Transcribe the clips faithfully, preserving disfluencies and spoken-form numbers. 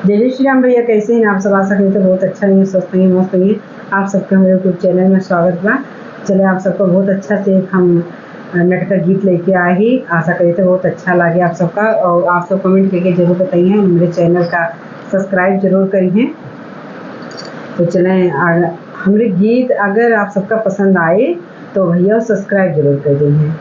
जय जय श्री राम भैया, कैसे हैं आप सब? आशा करी तो बहुत अच्छा ही, स्वस्थ ही, मस्त ही। आप सबके हमारे YouTube चैनल में स्वागत बा। चले, आप सबको बहुत अच्छा से एक हम, अ, नटका गीत लेके आए ही। आशा करी तो बहुत अच्छा लागे आप सबका, और आप सब कमेंट करके जरूर बताइए, हमारे चैनल का सब्सक्राइब जरूर करिए। तो चलें, आ, हमरे गीत अगर आप सबका पसंद आए तो भैया सब्सक्राइब जरूर कर दीजिए।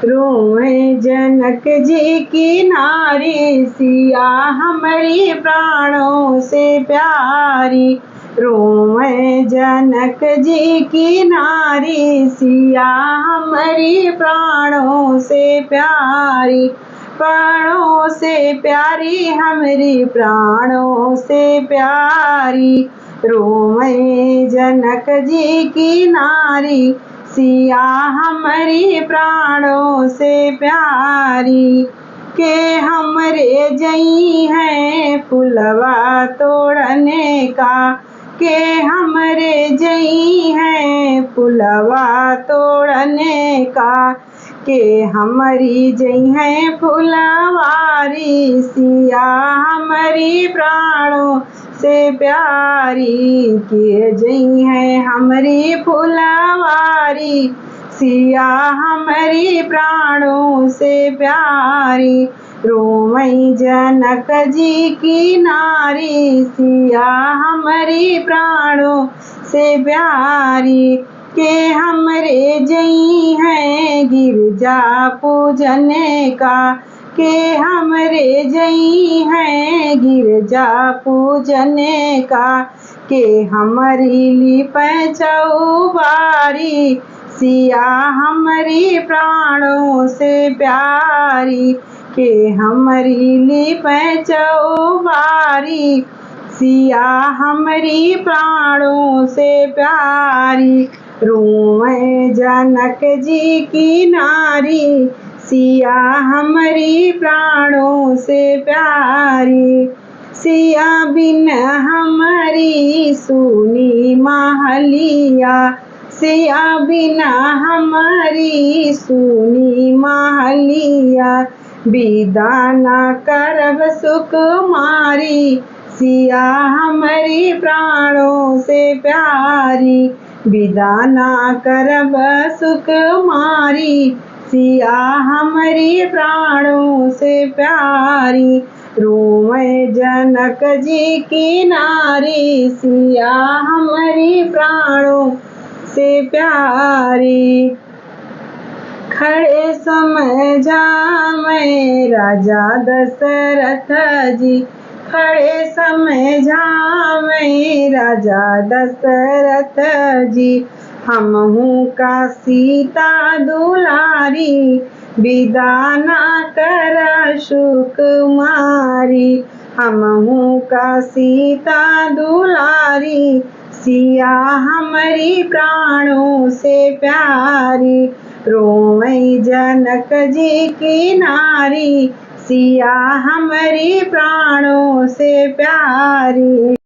रोवे जनक जी की नारी, सिया हमरी प्राणों से प्यारी। रोवे जनक जी की नारी, सिया हमरी प्राणों से प्यारी। प्राणों से प्यारी, हमरी प्राणों से प्यारी। रोवे जनक जी की नारी, सिया हमरी प्राणों से प्यारी। के हमरे जइहैं फुलवा तोड़ने का, के हमरे जइहैं फुलवा तोड़ने का, के हमरी जइहैं फुलवारी, सिया हमरी प्राणों से प्यारी। के जइहैं हमरी फुलवारी, सिया हमरी प्राणों से प्यारी। रोवै जनक जी की नारी, सिया हमरी प्राणों से प्यारी। के हमरे जइहैं गिरजा पूजने का, के हमरे जइहैं गिरजा पूजने का, के हमरी लिपै चौबारी, सिया हमरी प्राणों से प्यारी। के हमरी लिपै चौबारी, सिया हमरी प्राणों से प्यारी। रोवै जनक जी की नारी, सिया हमरी प्राणों से प्यारी। सिया बिन हमरी सूनी महलिया, सिया बिन हमरी सूनी महलिया, बिदा ना करब सुकुमारी, सिया हमरी प्राणों से प्यारी। बिदा ना करब सुकुमारी, सिया हमरी प्राणों से प्यारी। रोवै जनक जी की नारी, सिया हमरी प्राणों से प्यारी। खड़े समझावै राजा दशरथ जी, खड़े समझावै राजा दशरथ जी, हमहूँ का सीता दुलारी, बिदा ना कर सुकुमारी। हमहूँ का सीता दुलारी, सिया हमरी प्राणों से प्यारी। रोवै जनक जी की नारी, सिया हमरी प्राणों से प्यारी।